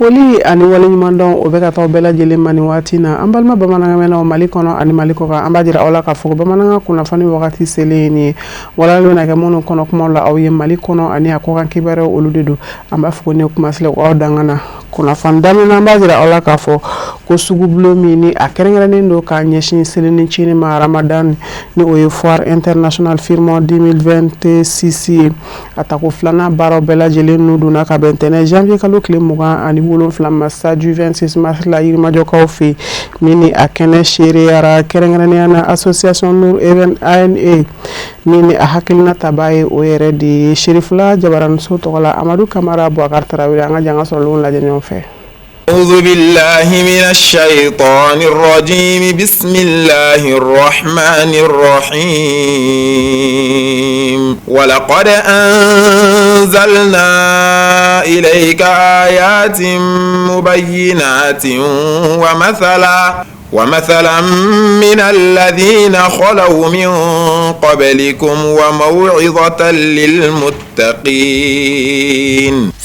Foli ani waleɲumandɔn, o bɛ ka taa bɛɛ lajɛlen ma nin waati na. An balima bamanankanmɛnnaw, Mali kɔnɔ ani Mali kɔkan, an b'a jira aw la k'a fɔ ko bamanankan kunnafoni wagati selen ye nin ye. Wala bɛna kɛ minnu kɔnɔ kumaw la aw ye, Mali kɔnɔ ani a kɔkan kibaruyaw, olu de don. An b'a fɔ ko ne kuma aw dan na kunnafoni daminɛ, an b'a jira aw la k'a fɔ ko sugubulon min ni a kɛrɛnkɛrɛnnen don k'a ɲɛsin seli ncinin ma, Ramadan, ni o ye Foire Internationale Firmont 2026 ye, a tako filanan baaraw bɛɛ lajɛlen n'u donna ka bɛn ntɛnɛn janvier kalo tile 27 ma, stade du 26 mars la, Yirimajɔkaw fɛ yen, min ni a kɛnɛ seereyara kɛrɛnkɛrɛnnenya na association Nour ANE min ni a hakilina tabaa ye, o yɛrɛ de ye Serifula Jabaraniso tɔgɔ la, Amadu Kamara Bubakari Tarawele. An ka jan ka sɔrɔlenw lajɛ ɲɔgɔn fɛ. أعوذ بالله من الشيطان الرجيم. بسم الله الرحمن الرحيم. ولقد أنزلنا إليك آيات مبينات ومثلا من الذين خلوا من قبلكم وموعظة للمتقين.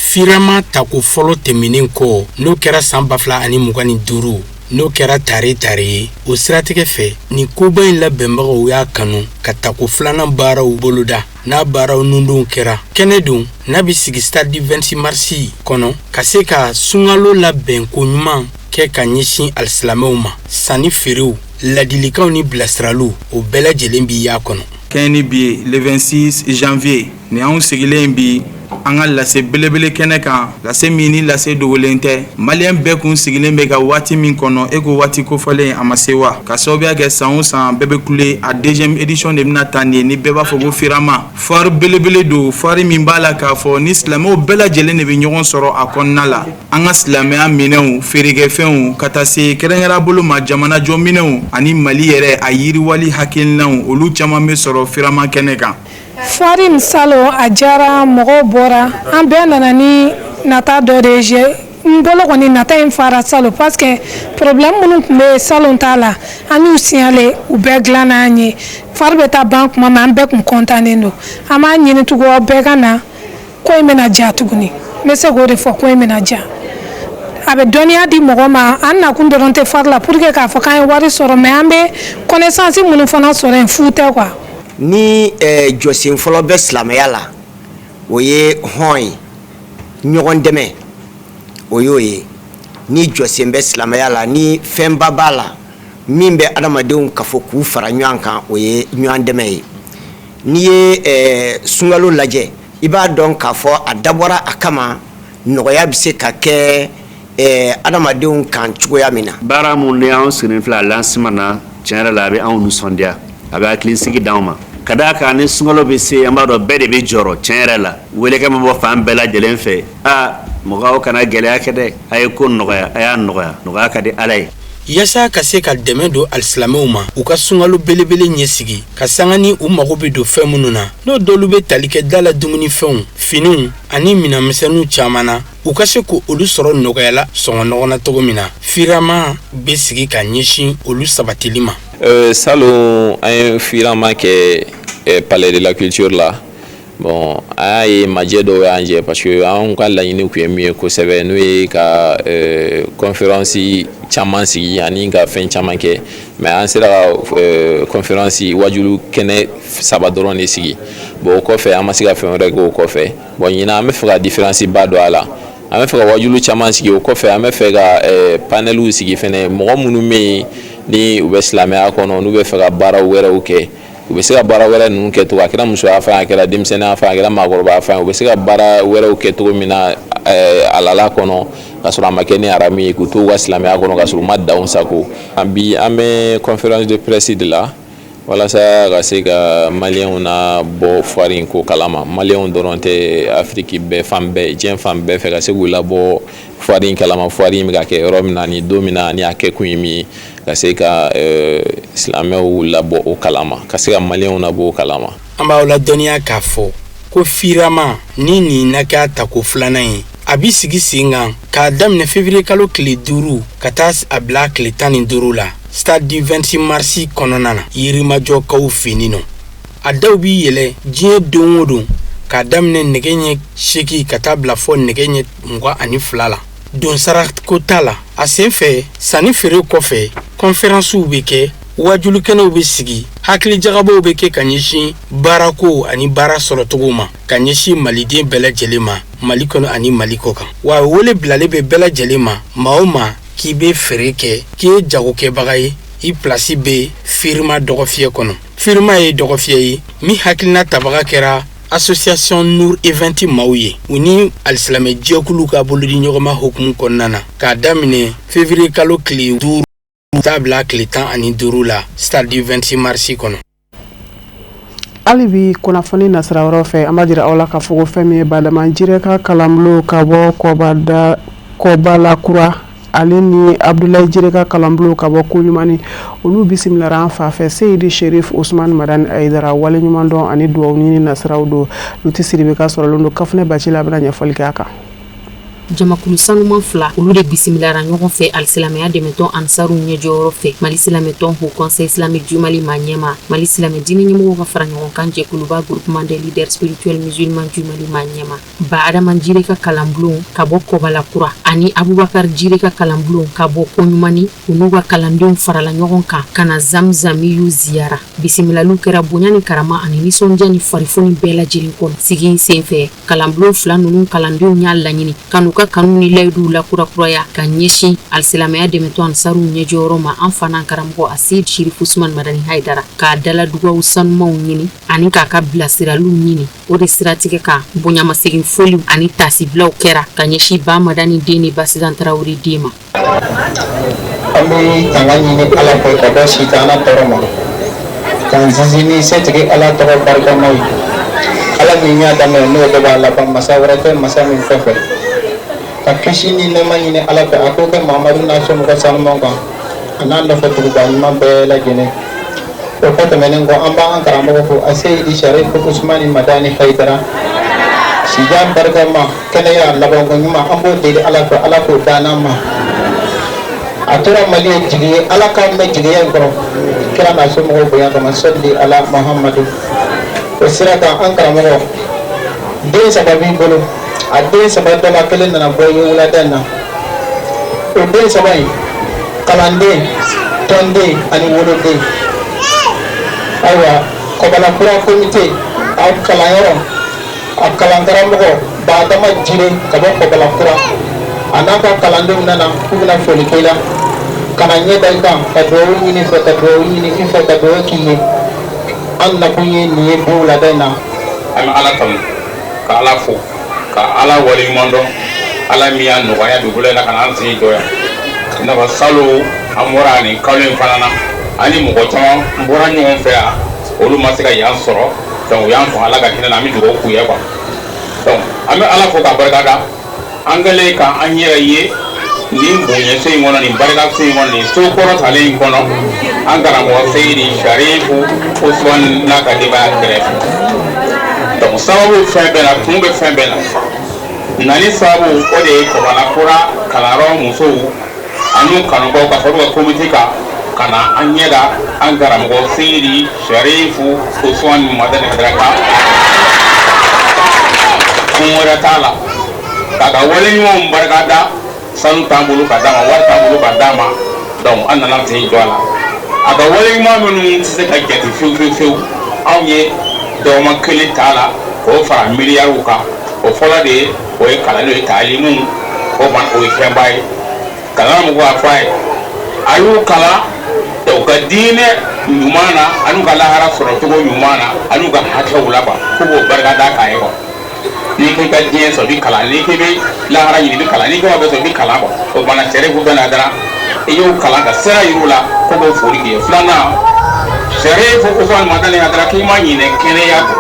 Firama tako fɔlɔ tɛmɛnen kɔ, n'o kɛra san 2025, n'o kɛra tare tare ye, o siratigɛ fɛ, nin koba in labɛnbagaw y'a kanu ka tako filanan baaraw boloda. N'a baaraw nundonw kɛra kɛnɛ don n'a bɛ sigi stade du 26 mars kɔnɔ, ka se ka sunkalo labɛn ko ɲuman kɛ ka ɲɛsin alisilamɛw ma. Sanni feerew, ladilikanw ni bilasiraliw, o bɛɛ lajɛlen bi y'a kɔnɔ. Kɛɲɛ ni bi le 26 janvier ni anw sigilen bi an ka lase belebele kɛnɛ kan, lase min ni lase dogolen tɛ, Maliyɛn bɛɛ kun sigilen bɛ ka waati min kɔnɔ, e ko waati kofɔlen a ma se wa, ka sababuya kɛ san o san bɛɛ bɛ kule. A deuxième édition de bɛna taa nin ye, ni bɛɛ b'a fɔ ko Firama, foire belebele don, foire min b'a la k'a fɔ ni silamɛw bɛɛ lajɛlen de bɛ ɲɔgɔn sɔrɔ a kɔnɔna la. An ka silamɛya minɛnw, feerekɛfɛnw, ka taa se kɛrɛnkɛrɛn bolo ma jamanajɔ minɛnw ani Mali yɛrɛ a yiriwali hakilinaw, olu caman bɛ sɔrɔ Firama kɛnɛ kan. Foire nin salon, a diyara, mɔgɔw bɔra, an bɛɛ nana ni nata dɔ de ye. N bolo kɔni, nata in fara salon, parce que problème minnu tun bɛ salon t'a la, an y'u signaler, u bɛɛ dilanna an ye. Foire bɛ taa ban tuma min, an bɛɛ kun kɔntannen don. An b'a ɲini tugun, aw bɛɛ ka na, ko in bɛna diya tuguni. N bɛ se k'o de fɔ, ko in bɛna diya. A bɛ dɔnniya di mɔgɔ ma. An nakun dɔrɔn tɛ foire la pour que k'a fɔ k'an ye wari sɔrɔ, mais an bɛ connaissance minnu fana sɔrɔ yen, fu tɛ quoi. Ni jɔsen fɔlɔ bɛ silamɛya la, o ye hɔn ye, ɲɔgɔn dɛmɛ, o y'o ye. Ni jɔsen bɛ silamɛya la, ni fɛnba b'a la min bɛ adamadenw kafo k'u fara ɲɔgɔn kan, o ye ɲɔgɔn dɛmɛ ye. N'i ye sunkalo lajɛ, i b'a dɔn k'a fɔ a dabɔra a kama nɔgɔya bɛ se ka kɛ adamadenw kan cogoya min na. Baara mun ni anw sigilen filɛ a lancement na, tiɲɛ yɛrɛ la, a bɛ anw nisɔndiya, a bɛ hakilisigi d'anw ma, ka d'a kan ni sunkalo bɛ se, an b'a dɔn bɛɛ de bɛ jɔrɔ. Tiɲɛ yɛrɛ la, welekɛ ma bɔ fan bɛɛ lajɛlen fɛ. A mɔgɔw kana gɛlɛya kɛ dɛ, a ye ko nɔgɔya, a y'a nɔgɔya, nɔgɔya ka di Ala ye. Yaasa ka se ka dɛmɛ don alisilamɛw ma u ka sunkalo belebele ɲɛsigi ka sanga ni u mago bɛ don fɛn minnu na, n'o dɔlu bɛ tali kɛ da la, dumunifɛnw, finiw ani minɛnmisɛnninw caman na, u ka se ko olu sɔrɔ nɔgɔyala sɔngɔ nɔgɔ na cogo min na, Firama bɛ sigi ka ɲɛsin olu sabatili ma. Salon, an ye Firama kɛ Palais de la Culture la. Bon, an y'a ye majɛ dɔw y'an jɛ, parce que anw ka laɲini tun ye min ye kosɛbɛ, n'o ye ka conférence caman sigi ani ka fɛn caman kɛ, mais an sera ka conférence wajulu kɛnɛ saba dɔrɔn de sigi. Bon, o kɔfɛ, an ma se ka fɛn wɛrɛ kɛ o kɔfɛ. Bon, ɲinan, an bɛ fɛ ka différence ba don a la. An bɛ fɛ ka wajulu caman sigi. O kɔfɛ, an bɛ fɛ ka paneliw sigi fɛnɛ. Mɔgɔ minnu bɛ yen ni u bɛ silamɛya kɔnɔ, n'u bɛ fɛ ka baaraw wɛrɛw kɛ, u bɛ se ka baara wɛrɛ ninnu kɛ cogo, a kɛra musoya fan, a kɛra denmisɛnninya fan, a kɛra maakɔrɔbaya fan, u bɛ se ka baara wɛrɛw kɛ cogo min na alala kɔnɔ, ka sɔrɔ a ma kɛ ni haramu ye, k'u to u ka silamɛya kɔnɔ ka sɔrɔ u ma danw sago. Bi, an bɛ conférence de presse de la walasa ka se ka Maliyɛnw na bɔ foire in ko kalama. Maliyɛnw dɔrɔn tɛ, Afiriki bɛɛ, fan bɛɛ, diɲɛ fan bɛɛ fɛ, ka se k'u labɔ foire in kalama, foire in bɛ ka kɛ yɔrɔ min na ni don min na, ani a kɛ kun ye min ye, ka se ka silamɛw labɔ o kalama, ka se ka Maliyɛnw labɔ o kalama. An b'aw ladɔnniya k'a fɔ ko Firama ni nin na kɛ a tako filanan ye, a bi sigi sen kan k'a daminɛ février kalo tile 5 ka taa a bila tile 15 la, stade du 26 mars kɔnɔna na, Yirimajɔkaw fɛ yen nɔ. A daw bi yɛlɛ diɲɛ don o don k'a daminɛ nɛgɛ ɲɛ 8 ka taa bila fɔ nɛgɛ ɲɛ 22 la. Donsara ko t'a la. A sen fɛ, sanni feere kɔfɛ, kɔnferansiw bɛ kɛ, wajulikɛnɛw bɛ sigi, hakilijagabɔw bɛ kɛ ka ɲɛsin baarako ani baara sɔrɔcogo ma, ka ɲɛsin maliden bɛɛ lajɛlen ma, Mali kɔnɔ ani Mali kɔ kan. Wa wele bilalen bɛ bɛɛ lajɛlen ma, maa o maa k'i bɛ feere kɛ, k'i ye jagokɛbaga ye, i pilasi bɛ firima dɔgɔfiyɛ kɔnɔ. Firima ye dɔgɔfiyɛ ye min hakilina tabaga kɛra Association Nour Event maaw ye, u ni alisilamɛ jɛkulu ka bolodi ɲɔgɔnma hukumu kɔnɔna na, k'a daminɛ février kalo tile 5 taa bila tile 15 la, stade du 26 mars kɔnɔ. Hali bi kunnafoni nasira wɛrɛw fɛ, an b'a jira aw la k'a fɔ ko fɛn min ye Badama Jire ka kalanbulon ka bɔ Kɔbada Kɔbalakura, ale ni Abudulayi Jire ka kalanbulon ka bɔ Koɲumani, olu bisimilara an fa fɛ Seyidi Sherif Usman Madani Ayidara. Waleɲumandɔn ani dugawu ɲini nasiraw don. Luti Sidibe ka sɔrɔlen don Kafunɛ Baci la, a bɛna ɲɛfɔli kɛ a kan. Jamakulu sanuman fila, olu de bisimilara ɲɔgɔn fɛ alisilamɛya dɛmɛtɔn Ansaru ɲɛjɔyɔrɔ fɛ, Mali silamɛtɔn Haut Conseil islamique du Mali maa ɲɛma, Mali silamɛ diinɛ ɲɛmɔgɔw ka fara ɲɔgɔn kan jɛkuluba Groupement des leaders spirituels musulmans du Mali maa ɲɛma. Ba Adama Jire ka kalanbulon ka bɔ Kɔbalakura ani Abubakar Jire ka kalanbulon ka bɔ Koɲumani, u n'u ka kalandenw farala ɲɔgɔn kan ka na Zamzamiyu ziyara. Bisimilaliw kɛra bonya ni karama ani nisɔndiya ni farifoni bɛɛ lajɛlen kɔnɔ. Sigi in senfɛ, kalanbulon fila ninnu kalandenw y'a laɲini ka n'u ka kanu ni layiduw lakurakuraya ka ɲɛsin alisilamɛya dɛmɛtɔn Ansaru ɲɛjɔyɔrɔ ma, an fa n'an karamɔgɔ Aseyid Sirifu Usman Madani Hayidara, k'a daladugaw sanumanw ɲini ani k'a ka bilasiraliw ɲini. O de siratigɛ kan, bonyamasegin foliw ani tasibilaw kɛra ka ɲɛsin Ba Madani den ni Basidan Tarawele den ma. An bɛ tanga ɲini Ala fɛ ka bɔ sitana tɔɔrɔ ma, k'an sinsin ni setigi Ala tɔgɔ barikama ye, Ala min y'a daminɛ n'o de b'a laban, masa wɛrɛ tɛ masa min kɔfɛ, ka kisi ni nɛɛma ɲini Ala fɛ a k'o kɛ Mamadu n'a somɔgɔ sanumanw kan, a n'a nɔfɛ tuguba ɲuman bɛɛ lajɛlen. O kɔ tɛmɛnen kɔ, an b'an karamɔgɔ fo, Aseyidi Sarifu Usumani Madani Hayidara, sijan barikama, kɛnɛya labanko ɲuman, an b'o deli Ala fɛ, Ala k'o d'an ma. A tora Mali ye jigi ye, Ala k'an mɛn jigiya in kɔrɔ, kira n'a somɔgɔw bonya kama, sɔli ala Muhamadu. O sira kan, an karamɔgɔ, den saba b'i bolo, a den saba dɔ la kelen nana bɔ i ye wulada in na. O den saba in, kalanden, tɔnden ani woloden. Ayiwa, Kɔbalakura komite a kalanyɔrɔ, a kalankaramɔgɔ Badama Jire ka bɔ Kɔbalakura, a n'a ka kalandenw nana k'u bɛna foli k'i la, ka na ɲɛ da i kan, ka dugawu ɲini fɛ, ka dugawu ɲini i fɛ, ka dugawu k'i ye. An nakun ye nin ye bi wulada in na. An bɛ Ala tanu, ka Ala fo, ka Ala waleɲuman dɔn, Ala min y'a nɔgɔya dugukolo in na ka na an sen jɔ yan. I n'a fɔ salon an bɔra nin kalo in fana na, an ni mɔgɔ caman bɔra ɲɔgɔn fɛ yan, olu ma se ka yan sɔrɔ, donc u y'an sɔn Ala ka hinɛ na, an bɛ dugawu k'u ye quoi. Donc an bɛ Ala fo k'a barika da, an kɛlen ka an yɛrɛ ye nin bonyaso in kɔnɔ, nin barikaso in kɔnɔ, nin so kɔrɔtalen in kɔnɔ, an karamɔgɔ Seyidi Sarifu Usumani n'a ka denbaya kɛrɛfɛ. Donc sababu fɛn bɛɛ la, kun bɛ fɛn bɛɛ la. Nani sababu o de ye Kɔbalakura kalanyɔrɔ musow ani kanubaw ka fara u ka komite kan ka na an ɲɛ da an karamɔgɔ Seyidi Sarifu Usumani Madani Hayidara kan. Kun wɛrɛ t'a la, k'a ka wale ɲumanw barika da. Sanu t'an bolo ka d'a ma, wari t'an bolo ka d'a ma, donc an nana sen jɔ a la. A ka wale ɲuman minnu tɛ se ka jate fewu fewu fewu, anw ye dɔgɔma kelen t'a la k'o fara miliyariw kan. O fɔlɔ de ye, o ye kalanni, o ye taalimu, o o ye fɛnba ye. Kalan mɔgɔw a fɔ a ye, a y'u kalan u ka diinɛ ɲuman na, an'u ka lahara sɔrɔcogo ɲuman na, an'u ka hakɛw la quoi, k'u b'o barika da k'a ye quoi. N'i ko i ka diɲɛ sɔrɔ, i bɛ kalan. N'i ko i bɛ lahara ɲini, i bɛ kalan. N'i ko b'a bɛɛ sɔrɔ, i bɛ kalan quoi. O kumana Sɛrifu bɛna dara i y'o kalan ka sira yir'u la ko k'o foli k'i ye. Filanan, Sɛrifu Usumani Madani Hayidara k'i ma ɲinɛ kɛnɛya kɔ.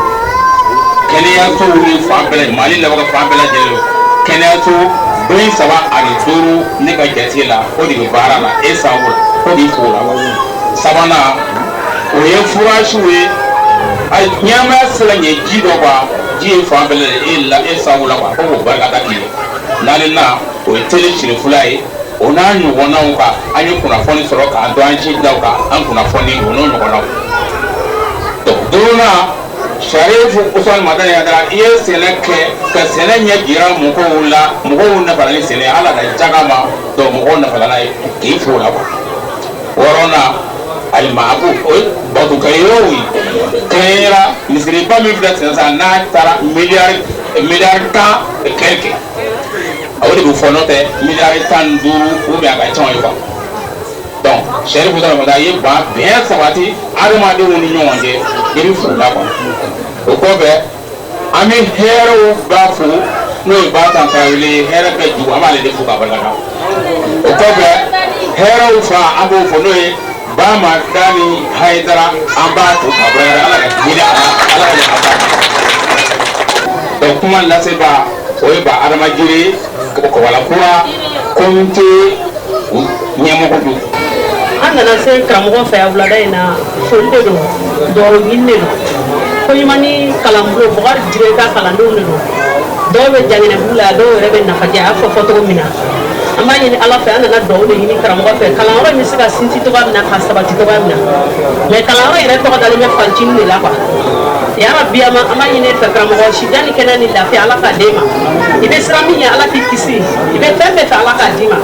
Kɛnɛyasow ni fan bɛɛ lajɛlen, Mali laban ka fan bɛɛ lajɛlen, kɛnɛyaso 35 ne ka jate la, o de bɛ baara la e sababu la, ko k'i fo o la. Sabanan, o ye furasiw ye. Ayi, ɲɛnamaya tɛ se ka ɲɛ ji dɔ quoi, ji ye fan bɛɛ lajɛlen e la e sababu la quoi, ko k'o barika da k'i ye. Naaninan, o ye télé sirifula ye, o n'a ɲɔgɔnnaw kan an ye kunnafoni sɔrɔ k'an to an si dilaw kan an kunnafoni, o n'o ɲɔgɔnnaw. Donc duurunan, Sarifu Usman Madani Hayidara, i ye sɛnɛ kɛ ka sɛnɛ ɲɛ jira mɔgɔw la, mɔgɔw nafala ni sɛnɛ, ala ka jaga ma, donc mɔgɔw nafala n'a ye, k'i fo la quoi. Wɔɔrɔnan, alimaabu, o ye batokɛ yɔrɔw ye kɛra misiriba min filɛ sisan, n'a taara miliyari 10 et quelque, o de bɛ fɔ, n'o tɛ miliyari 15 ou bien a ka ca ye quoi. Donc Sarifu Usman Madani ye ban bɛn sabati adamadenw ni ɲɔgɔn cɛ, i bɛ fo la quoi. O kɔfɛ, an bɛ hɛrɛw ba fo, n'o ye Batan Tarawele ye, hɛrɛ bɛɛ ju, an b'ale de fo k'a barika da. O kɔfɛ, hɛrɛw fa, an b'o fɔ, n'o ye Ba Madani Hayidara, an b'a fo k'a barika da, Ala ka hinɛ a la, Ala ka yafa a ma. Donc kuma lasebaa, o ye Ba Adama Jire, Kɔbala Kura comité ɲɛmɔgɔ don. An nana se karamɔgɔ fɛ yan wulada in na, foli de don, dugawu ɲini de don. Koɲuman ni kalanbulon, Bɔkari Jire ka kalandenw de don. Dɔw bɛ Jaginɛbugu la, dɔw yɛrɛ bɛ Nafajɛ. A y'a fɔ fɔ cogo min na, an b'a ɲini Ala fɛ, an nana dugawu de ɲini karamɔgɔ fɛ, kalanyɔrɔ in bɛ se ka sinsin cogoya min na, ka sabati cogoya min na. Mais kalanyɔrɔ yɛrɛ tɔgɔ dalen bɛ fancinin de la quoi. Yarabi, an b'a ɲini fɛ karamɔgɔ, sijan ni kɛnɛ ni lafiya, Ala k'a d'e ma. I bɛ siran min ɲɛ, Ala k'i kisi. I bɛ fɛn fɛn fɛ, Ala k'a d'i ma.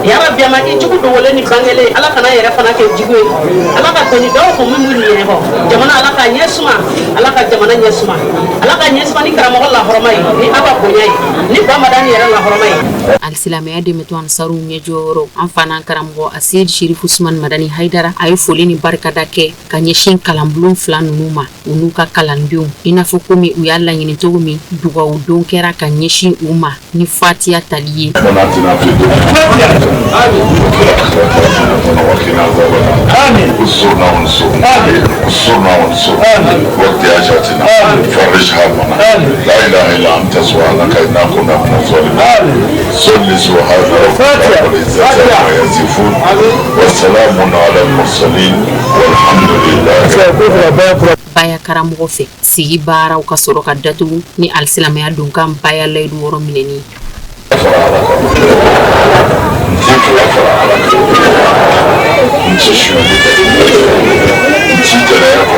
Yarabi, ma i jugu dogolen ni bangelen, Ala kana yɛrɛ fana kɛ jugu ye. Ala ka tɔni dɔw kun min b'u ɲɛ kɔ jamana, Ala ka ɲɛ suma, Ala ka jamana ɲɛ suma, Ala ka ɲɛ suma ni karamɔgɔ lahɔrɔma ye, ni aw ka bonya ye, ni Bamadani yɛrɛ lahɔrɔma ye. Alisilamɛya dɛmɛtɔn Ansaruw ɲɛjɔyɔrɔ, an fana karamɔgɔ Aseyid Sherifu Usman Madani Hayidara, a ye foli ni barikada kɛ ka ɲɛsin kalanbulon fila ninnu ma, u n'u ka kalandenw, i n'a fɔ komi u y'a laɲini cogo min. Dugawu don kɛra ka ɲɛsin u ma ni fatiya tali ye. ربنا في الدنيا وقنا عذاب النار، انصرنا وانصرنا، انصرنا وانصرنا، واقض حاجاتنا، فرج همنا، لا اله الا انت، سبحانك انا كنا من الظالمين. صل سبحان ربك رب العزه عما يصفون وسلام على المرسلين والحمد لله. Baya karamɔgɔ fɛ, sigi baaraw ka sɔrɔ ka datugu ni alisilamɛya donkan baya layidu wɔrɔ minɛni. N ti fila fara Ala kan, n ti sonyali kɛ, n ti jɛnɛya kɛ,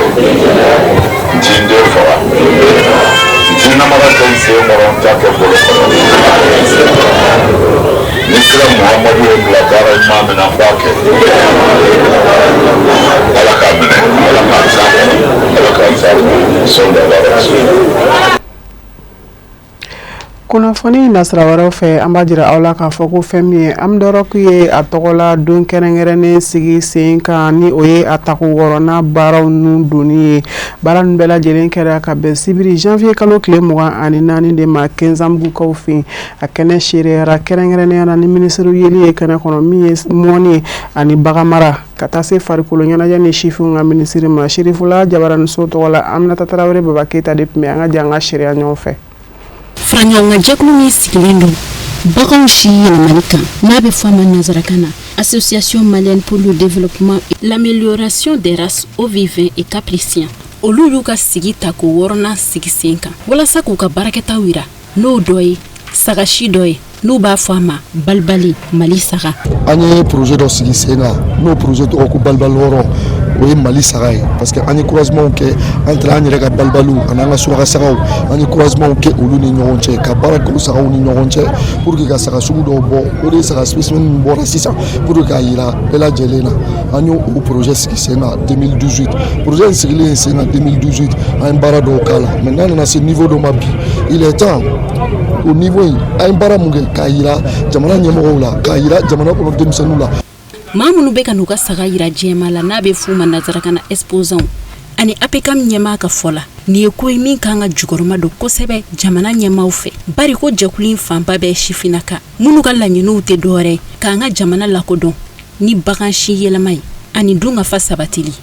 n ti n den faga, n ti namara kɛ n sen kɔrɔ, n t'a kɛ bolo kɔrɔ. Ni kira Muhamadu ye n bila baara ɲuman min na, n b'a kɛ. Ala k'a minɛ, Ala k'an s'a kɔrɔ, Ala k'an s'a kɔrɔ, sɔli ala rasul. Kunnafoni nasira wɛrɛw fɛ, an b'a jira aw la k'a fɔ ko fɛn min ye Amdɔrɔku ye, a tɔgɔla don kɛrɛnkɛrɛnnen sigi sen kan, ni o ye a tako wɔɔrɔnan baaraw nun donni ye. Baara ninnu bɛɛ lajɛlen kɛra ka bɛn sibiri janvier kalo tile 24 de ma Kɛnzanbugukaw fɛ yen. A kɛnɛ seereyara kɛrɛnkɛrɛnnenya la ni minisiriw yeli ye kɛnɛ kɔnɔ, min ye mɔni ani baganmara, ka taa se farikolo ɲɛnajɛ ni sifinw ka minisiri ma. Sirifula Jabaraniso tɔgɔ la, Aminata Tarawele Baba Keyita de tun bɛ. An ka jɛ an ka seereya ɲɔgɔn fɛ. Faraɲɔgɔnkan jɛkulu min sigilen don baganw si yɛlɛmali kan, n'a bɛ fɔ a ma nanzarakan na Association malienne pour le développement et l'amélioration des races ovins et caprins, olu y'u ka sigi ta ko wɔɔrɔnan sigi sen kan walasa k'u ka baarakɛtaw yira, n'o dɔ ye saga si dɔ ye n'u b'a fɔ a ma balibali Mali saga. An ye projet dɔ sigi sen kan, n'o projet tɔgɔ ko balibali wɔɔrɔ, o ye Mali saga ye, parce que an ye croisement kɛ entre an yɛrɛ ka balibaliw ani an ka suraka sagaw. An ye croisement kɛ olu ni ɲɔgɔn cɛ, ka baara kɛ o sagaw ni ɲɔgɔn cɛ pour que ka saga sugu dɔw bɔ. O de ye saga spécimen min bɔra sisan pour que k'a yira bɛɛ lajɛlen na. An y'o o projet sigi sen kan 2018. Projet in sigilen sen kan 2018, an ye baara dɔw k'a la, mais n'a nana se niveau dɔ ma bi, il est temps o niveau in, an ye baara mun kɛ, k'a yira jamana ɲɛmɔgɔw la, k'a yira jamana kɔnɔ denmisɛnninw la. Maa minnu bɛ ka n'u ka saga yira jɛma la, n'a bɛ f'u ma nanzarakan na exposant, ani APCAM ɲɛmaa ka fɔ la, nin ye ko ye min kan ka jukɔrɔma don kosɛbɛ jamana ɲɛmaaw fɛ, bari ko jɛkulu in fanba bɛɛ sifinnaka minnu ka laɲiniw tɛ dɔwɛrɛ k'an ka jamana lakodɔn ni bagan si yɛlɛma ye ani dunkafa sabatili.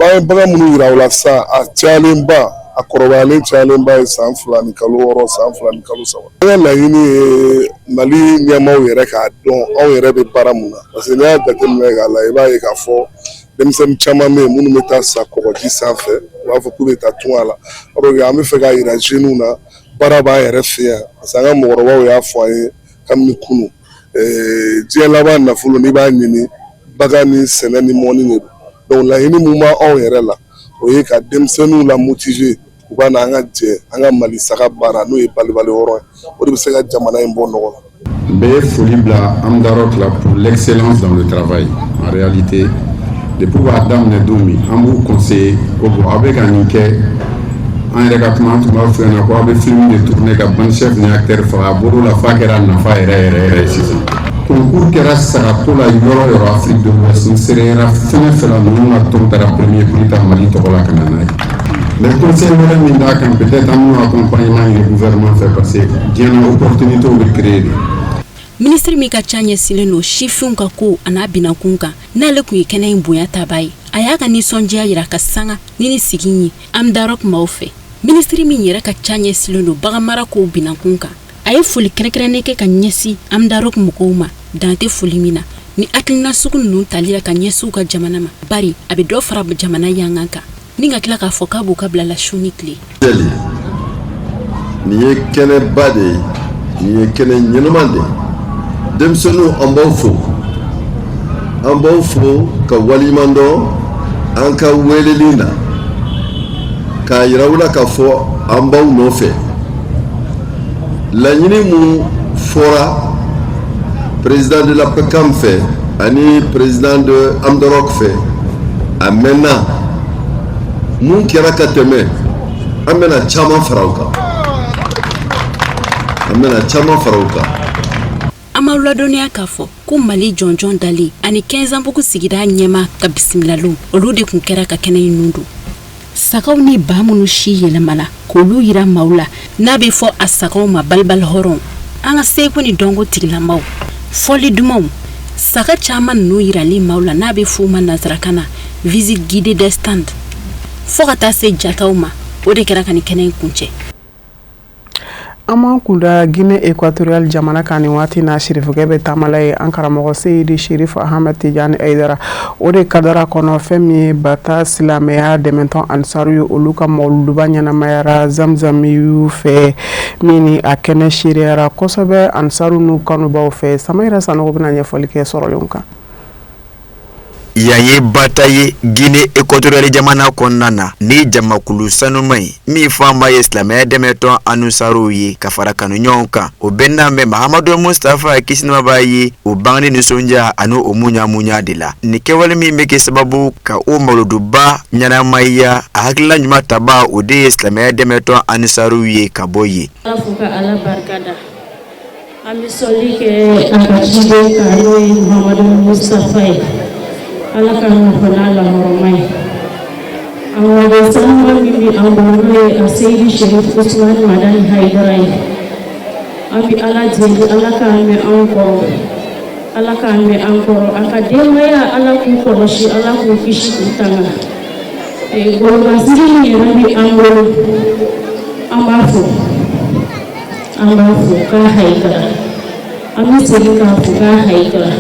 An ye bagan minnu yira o la sisan, a cayalenba, a kɔrɔbayalen cayalenba ye san 2 ni kalo 6, san 2 ni kalo 3. An ka laɲini ye Mali ɲɛmaaw yɛrɛ k'a dɔn anw yɛrɛ bɛ baara mun na, parce que n'i y'a jateminɛ k'a lajɛ, i b'a ye k'a fɔ denmisɛnnin caman bɛ yen minnu bɛ taa sa kɔgɔji sanfɛ, u b'a fɔ k'u bɛ taa tunga la, alors que an bɛ fɛ k'a yira jeunes na, baara b'an yɛrɛ fɛ yan, parce que an ka mɔgɔkɔrɔbaw y'a fɔ an ye kabini kunun, diɲɛ laban nafolo, n'i b'a ɲini, bagan ni sɛnɛ ni mɔni de don. Donc laɲini mun b'anw yɛrɛ la, o ye ka denmisɛnninw la motiver u U ka na an ka jɛ an ka Mali saga baara, n'o ye balibali hɔrɔn ye. O de bɛ se ka jamana in bɔ nɔgɔ la. N bɛ foli bila Amdarok la pour l'excellence dans le travail. En réalité, depuis b'a daminɛ don min, an b'u conseiller ko bon, aw bɛ ka nin kɛ. An yɛrɛ ka kuma, an tun b'a f'u ɲɛna ko aw bɛ film de tourner ka bande chef ni acteur faga. A bɔr'o la f'a kɛra nafa yɛrɛ yɛrɛ yɛrɛ. Sisan concours kɛra sagako la yɔrɔ yɔrɔ Afrique de l'Ouest, n seereyara fɛn o fɛn la, ninnu ka tɔn taara premier prix ta Mali tɔgɔ la ka na n'a ye. Mais conseil wɛrɛ min d'a kan, peut-être an bɛna accompagnement ɲini gouvernement fɛ, parce que diɲɛ na, opportunité bɛ créer de. Minisiri min ka ca ɲɛsinnen don sifinw ka ko a n'a binakun kan, n'ale tun ye kɛnɛ in bonya taba ye, a y'a ka nisɔndiya yira ka sanga ni sigi ye Amdarok maaw fɛ. Minisiri min yɛrɛ ka ca ɲɛsinnen don baganmara kow binakun kan, a ye foli kɛrɛnkɛrɛnnen kɛ ka ɲɛsin Amdarok mɔgɔw ma, dan tɛ foli min na ni hakilina sugu ninnu tali la ka ɲɛsin u ka jamana ma, bari a bɛ dɔ fara jamana yangan kan, ni ka tila k'a fɔ k'a b'u ka bila la su ni tile. Nin ye kɛnɛba de ye, nin ye kɛnɛ ɲɛnama de ye. Denmisɛnninw, an b'aw fo, an b'aw fo ka waleɲuman dɔn an ka weleli na, k'a yira u la k'a fɔ an b'aw nɔfɛ. Laɲini mun fɔra président de la PCAM fɛ ani président de Amdarok fɛ, a mɛnna. Mun kɛra ka tɛmɛ, an bɛna caman fara o kan, an bɛna caman fara o kan. An m'aw ladɔnniya k'a fɔ ko Mali jɔnjɔn dalen ani Kɛnzanbugu sigida ɲɛma ka bisimilaliw, olu de tun kɛra ka kɛnɛ in nun don. Sagaw ni ba minnu si yɛlɛmala k'olu yira maaw la, n'a bɛ fɔ a sagaw ma balibali hɔrɔn, an ka seko ni dɔnko tigilamaw, fɔli dumanw, saga caman ninnu yirali maaw la, n'a bɛ f'o ma nansarakan na visite guidée des stands, fo ka taa se jataw ma, o de kɛra ka nin kɛnɛ in kuncɛ. An b'an kunda Guinée équatoriale jamana kan nin waati na. Sirifukɛ bɛ taamala ye, an karamɔgɔ Seyidi Sherif Ahmed Tijani Aidara, o de kadara kɔnɔ. Fɛn min ye Bata silamɛya dɛmɛtɔn Ansaru ye, olu ka mawuluduba ɲɛnamayara Zamzamiyu fɛ, min ni a kɛnɛ seereyara kosɛbɛ Ansaru n'u kanubaw fɛ. Samayira Sanogo bɛna ɲɛfɔli kɛ sɔrɔlenw kan. Yan ye Bata ye, Guinée équatoriale jamana kɔnɔna na, ni jamakulu sanuma ye min fanba ye silamɛya dɛmɛtɔn Anusaruw ye ka fara kanuɲɔgɔnw kan. O bɛnna bɛ Mahamadu Mustafa, kisi b'a ye, o bangeni nisɔndiya ani o muɲa de la. Nin kɛwale min bɛ kɛ sababu ka o mawuluduba ɲɛnamaya, a hakilila ɲuman taba, o de ye silamɛya dɛmɛtɔn Anusaruw ye ka bɔ yen. Ala fo ka Ala barika da. An bɛ sɔli kɛ a ka ciden kan, n'o ye Muhamadu Mustafa ye. Ala ka nafa n'a lahɔrɔma ye. A waden sanuman min bɛ an bolo, n'o ye a Seyidi Sherif Usumani Madani Hayidara ye. An bɛ Ala deli, Ala k'an mɛn anw kɔrɔ, Ala k'an mɛn an kɔrɔ. A ka denbaya, Ala k'u kɔlɔsi, Ala k'u kisi k'u tanga. Golobasigi min yɛrɛ bɛ an bolo, an b'a fɔ, an b'a fɔ k'a Hayidara. An bɛ segin k'a fɔ k'a Hayidara.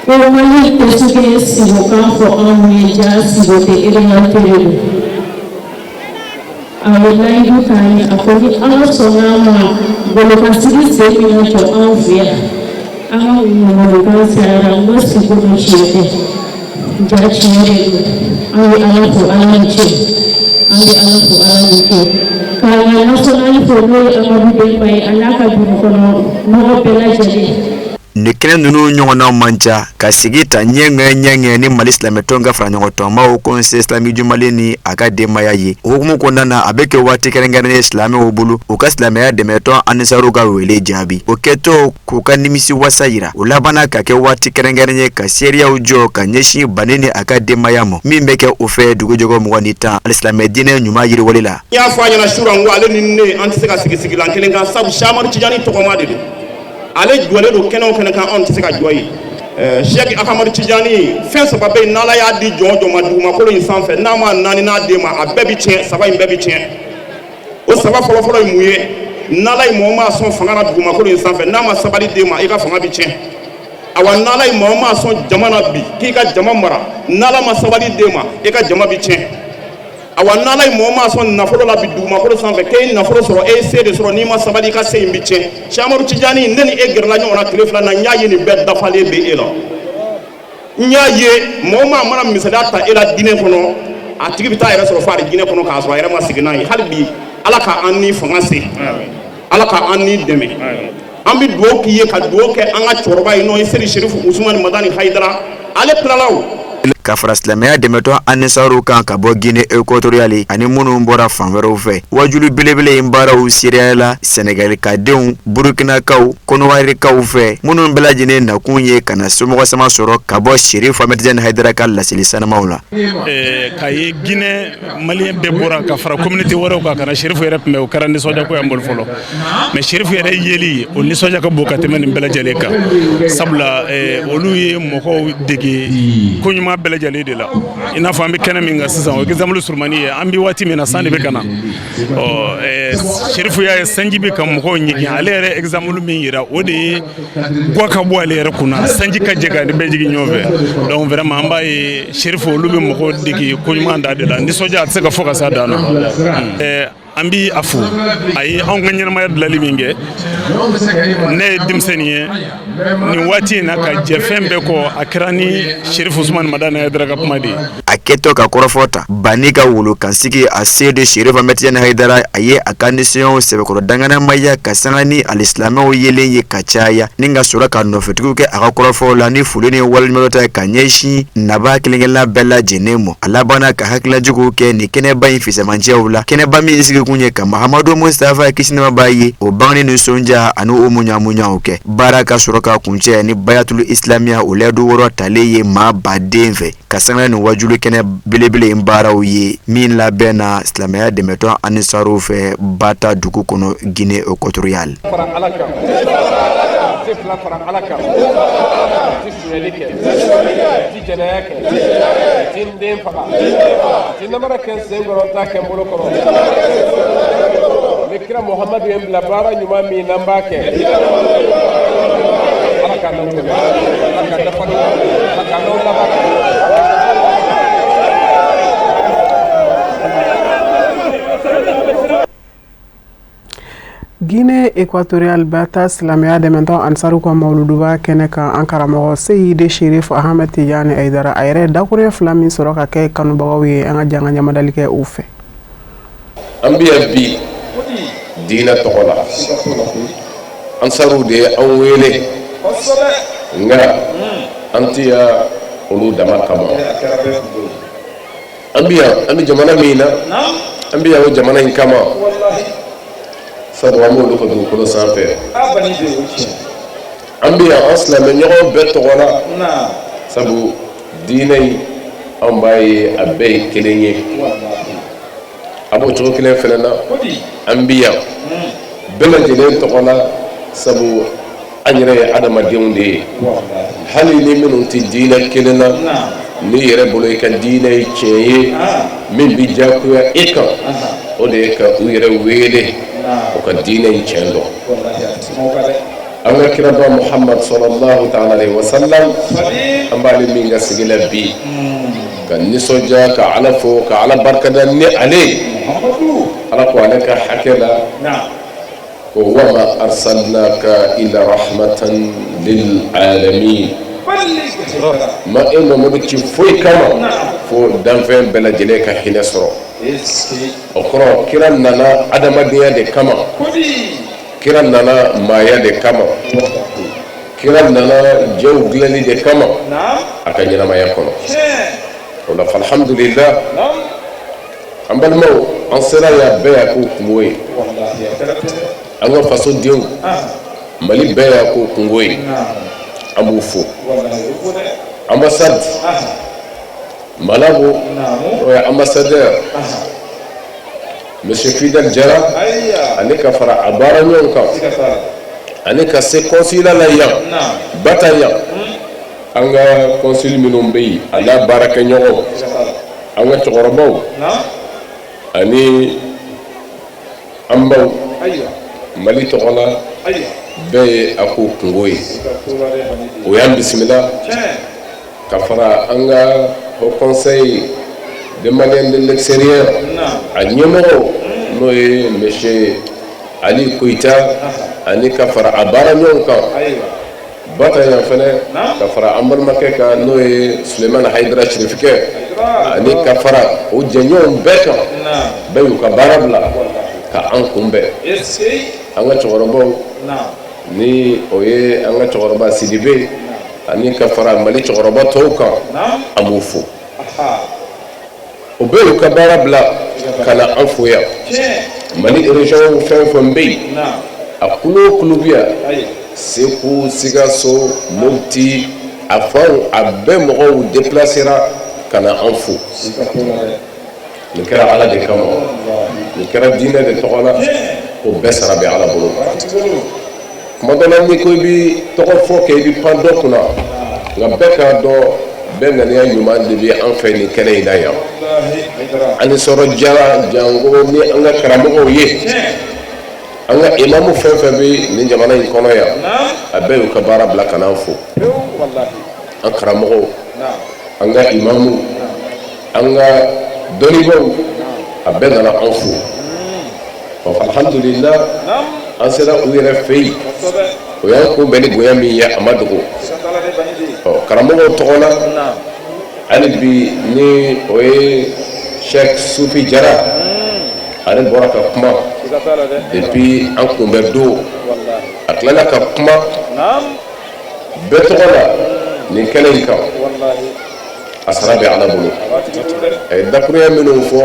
Ko Mali tɛ se sigokan fɔ anw ye, ja sigo tɛ réalité de don. A ye layidu k'an ye, a ko ni Ala sɔnna a ma, golobasigi sen bɛna jɔ anw fɛ yan. An ka ŋɔnɔkan cayara, n ko sigo don, tiɲɛ tɛ, ja tiɲɛ de don. An bɛ Ala fo, Ala ni ce. An bɛ Ala fo, Ala ni ce. K'an ka national fo, n'o ye Amadu Denba ye, a n'a ka dugu kɔnɔ mɔgɔ bɛɛ lajɛlen. Nin kɛnɛ ninnu ɲɔgɔnnaw man ca ka sigi ta ɲɛŋɛ ɲɛŋɛ ni Mali silamɛtɔn ka fara ɲɔgɔntɔnma Haut Conseil islamique du Mali ni a ka denbaya ye. O hukumu kɔnɔna na, a bɛ kɛ waati kɛrɛnkɛrɛnnen ye silamɛw bolo, u ka silamɛya dɛmɛtɔn Anisaru ka wele jaabi, o kɛtɔ k'u ka nimisi wasa yira. O labanna ka kɛ waati kɛrɛnkɛrɛnnen ye ka seereyaw jɔ ka ɲɛsin bannen ni a ka denbaya ma, min bɛ kɛ o fɛ dugujɛgɔ 20 ni 10, alisilamɛ diinɛ ɲuman yiriwali la. N y'a fɔ a ɲɛna sura, n ko ale ni ne, an tɛ se ka sigi sigilan kelen kan, sabu Amadu Tijani tɔgɔma de don. Ale jɔlen don kɛnɛ o kɛnɛ kan, anw tɛ se ka jɔ yen. Sɛki Ahamadu Tijani, fɛn saba bɛ yen, n'Ala y'a di jɔn o jɔn ma dugumakolo in sanfɛ, n'a ma naani n'a den ma, a bɛɛ bɛ tiɲɛ, saba in bɛɛ bɛ tiɲɛ. O saba fɔlɔfɔlɔ ye mun ye? N'Ala ye mɔgɔ maa sɔn fanga la dugumakolo in sanfɛ, n'a ma sabali d'e ma, i ka fanga bɛ tiɲɛ. Awa, n'Ala ye mɔgɔ maa sɔn jama na bi k'i ka jama mara, n'Ala ma sabali d'e ma, i ka jama bɛ tiɲɛ. Awa, n'Ala ye mɔgɔ maa sɔn nafolo la bi dugumakolo sanfɛ, k'e ye nafolo sɔrɔ, e ye se de sɔrɔ, n'i ma sabali, i ka se in bɛ tiɲɛ. Sɛki Amadu Tijani, ne ni e gɛrɛla ɲɔgɔn na tile 2 na, n y'a ye nin bɛɛ dafalen bɛ e la. N y'a ye mɔgɔ maa mana misaliya ta e la diinɛ kɔnɔ. A tigi bɛ taa yɛrɛ sɔrɔ fo arijinɛ kɔnɔ k'a sɔrɔ a yɛrɛ ma sigi n'a ye. Hali bi, Ala ka an ni fanga se, Ala ka an ni dɛmɛ. An bɛ dugawu k'i ye, ka dugawu kɛ an ka cɛkɔrɔba ye, n'o ye Seri Serifu Usumani Madani Hayidara. Ale tilala o. Ka fara silamɛya dɛmɛtɔn Anisaru kan ka bɔ Guinée Équatoriale ani minnu bɔra fan wɛrɛw fɛ, wajulu belebele in baaraw seereyala Sɛnɛgalikadenw, Burukinakaw, Kɔnɔwarikaw fɛ, minnu bɛɛ lajɛlen nakun ye ka na somɔgɔ sama sɔrɔ ka bɔ Serifu Ahmed Tijani Hayidara ka laseli sanumaw la. K'a ye Guinée malien bɛɛ bɔra ka fara communauté wɛrɛw kan ka na Serifu yɛrɛ kunbɛn, o kɛra nisɔndiyako y'an bolo fɔlɔ. Mais Serifu yɛrɛ yeli, o nisɔndiya ka bon ka tɛmɛ nin bɛɛ lajɛlen kan, sabula olu ye mɔgɔw dege ko ɲuman bɛɛ lajɛlen de la. I n'a fɔ an bɛ kɛnɛ min kan sisan, o exemple surumani ye. An bɛ waati min na, san de bɛ ka na. Ɔ Serifu y'a ye sanji bɛ ka mɔgɔw ɲigin. Ale yɛrɛ exemple min yira, o de ye gwa ka bɔ ale yɛrɛ kunna, sanji ka jɛ ka ni bɛɛ jigin ɲɔgɔn fɛ. Donc vraiment, an b'a ye Serifu, olu bɛ mɔgɔw dege ko ɲuman da de la. Nisɔndiya a tɛ se ka fɔ ka s'a dan na. An bi a fo, a ye anw ka ɲɛnamaya dilanli min kɛ. Ne ye denmisɛnnin ye nin waati in na, ka jɛ fɛn bɛɛ kɔ, a kɛra ni Serifu Usumani Madani Hayidara ka kuma de ye. A kɛtɔ ka kɔrɔfɔ ta banni ka wolokansigi a se de Serifu Ahmed Tijani Hayidara, a ye a ka nisɔnyaw sɛbɛkɔrɔ danganamaya ka sanga ni alisilamɛw yelen ye ka caya, ni ka sɔrɔ ka nɔfɛtigiw kɛ a ka kɔrɔfɔw la ni foli ni waleɲumandɔn ta ka ɲɛsin nabaa kelenkelenna bɛɛ lajɛlen ma. A labanna ka hakililajuguw kɛ nin kɛnɛba in fisamancɛw la, kɛnɛba min sigi kun ye ka Mahamadu Mustafa, kisi nɛɛma b'a ye, o bangeni nisɔndiya ani o muɲamuɲaw kɛ. Baara ka sɔrɔ ka kuncɛ ni bayatul islamiya, o layidu wɔɔrɔ talen ye maa baden fɛ ka sanga ni wajulu kɛnɛ belebele in baaraw ye, min labɛnna silamɛya dɛmɛtɔn Anisaru fɛ Bata dugu kɔnɔ, Guinée Équatoriale. Fara Ala kan, tɛ fila fara Ala kan, tɛ sonyali kɛ, tɛ jɛnɛya kɛ, tɛ n den faga, tɛ namara kɛ n sen kɔrɔ, n t'a kɛ n bolo kɔrɔ. Ni kira Muhamadu ye n bila baara ɲuman min na, n b'a kɛ. Ala k'an n'aw dɛmɛ, Ala k'an dafa, Ala k'an n'aw laban. Guinée Équatoriale, Bata, silamɛya dɛmɛtɔn Ansaru ka mawuluduba kɛnɛ kan, an karamɔgɔ Seyidi Sherif Ahmed Tijani Hayidara, a yɛrɛ dakuruɲɛ fila min sɔrɔ ka kɛ kanubagaw ye, an ka jan ka ɲamadali kɛ u fɛ. An bɛ yan bi diinɛ tɔgɔ la. Ansaruw de ye an wele, nka an tɛ yan olu dama kama. An bɛ yan, an bɛ jamana min na, an bɛ yan o jamana in kama, sabu an b'olu ka dugukolo sanfɛ. An bɛ yan an silamɛ ɲɔgɔn bɛɛ tɔgɔ la, sabu diinɛ in, an b'a ye a bɛɛ ye kelen ye. A b'o cogo kelen fana na, an bɛ yan bɛɛ lajɛlen tɔgɔ la, sabu an yɛrɛ ye adamadenw de ye. Hali ni minnu tɛ diinɛ kelen na, n'i yɛrɛ bolo i ka diinɛ ye tiɲɛ ye, min bɛ diyagoya e kan, o de ye ka u yɛrɛ wele u ka diinɛ in tiɲɛ dɔn. An ka kiraba Muhamad sallallahu taala alayhi wa sallam, an b'ale min ka sigi la bi ka nisɔndiya, ka Ala fo, ka Ala barikada ni ale, Ala ko ale ka hakɛ la ko wama arsalnaka illa rahmatan lil alamin, ma e Mamadu ci foyi kama fo danfɛn bɛɛ lajɛlen ka hinɛ sɔrɔ. O kɔrɔ, kira nana adamadenya de kama, kira nana maaya de kama, kira nana jɛw dilanni de kama a ka ɲɛnamaya kɔnɔ. O la, alhamdulillah, an balimaw, an sera yan, bɛɛ y'a k'o kungo ye. An ka fasodenw, Mali bɛɛ y'a k'o kungo ye. An b'u fo. Ambassade Malabo, o ye ambassadeur monsieur Fidel Jara, ani ka fara a baara ɲɔgɔn kan, ani ka se consulat la yan Bata yan, an ka consul minnu bɛ yen, a n'a baarakɛɲɔgɔnw, an ka cɛkɔrɔbaw ani an baw, Mali tɔgɔ la, bɛɛ ye a ko kungo ye. O y'an bisimila ka fara an ka Haut Conseil des Maliens de l'extérieur a ɲɛmɔgɔw, n'o ye monsieur Ali Koyita, ani ka fara a baara ɲɔgɔn kan. Bata yan fɛnɛ ka fara an balimakɛ kan n'o ye Sulemani Hayidara Sirifikɛ ani ka fara o jɛɲɔgɔnw bɛɛ kan, bɛɛ y'u ka baara bila ka an kunbɛn. An ka cɛkɔrɔbaw ni o ye an ka cɛkɔrɔba Sidibe ani ka fara Mali cɛkɔrɔba tɔw kan, an b'u fo. O bɛɛ y'u ka baara bila ka na an fo yan. Mali région fɛn fɛn bɛ yen, a kulu o kulu bɛ yan, Segu, Sikaso, Mopti, a fanw a bɛɛ mɔgɔw déplacera ka na an fo. Nin kɛra Ala de kama, nin kɛra diinɛ de tɔgɔ la, o bɛɛ sara bɛ Ala bolo. Kuma dɔ la n'i ko i bɛ tɔgɔ fɔ kɛ i bɛ pan dɔ kunna, nka bɛɛ k'a dɔn bɛɛ ŋaniya ɲuman de bɛ an fɛ nin kɛnɛ in na yan. An nisɔndiyara janko ni an ka karamɔgɔw ye, an ka imamu fɛn fɛn bɛ nin jamana in kɔnɔ yan, a bɛɛ y'u ka baara bila ka n'an fo. An karamɔgɔw, an ka imamu, an ka dɔnnibaaw, a bɛɛ nana an fo. Ɔ alhamdulillah, an sera u yɛrɛ fɛ yen, o y'an kunbɛn ni bonya min ye, a ma dogo. Ɔ karamɔgɔw tɔgɔ la hali bi, ni o ye Cheikh Sufi Jara, ale bɔra ka kuma depuis an kunbɛn don, a tilala ka kuma bɛɛ tɔgɔ la nin kɛnɛ in kan. A sara bɛ Ala bolo. A ye dakurunya minnu fɔ,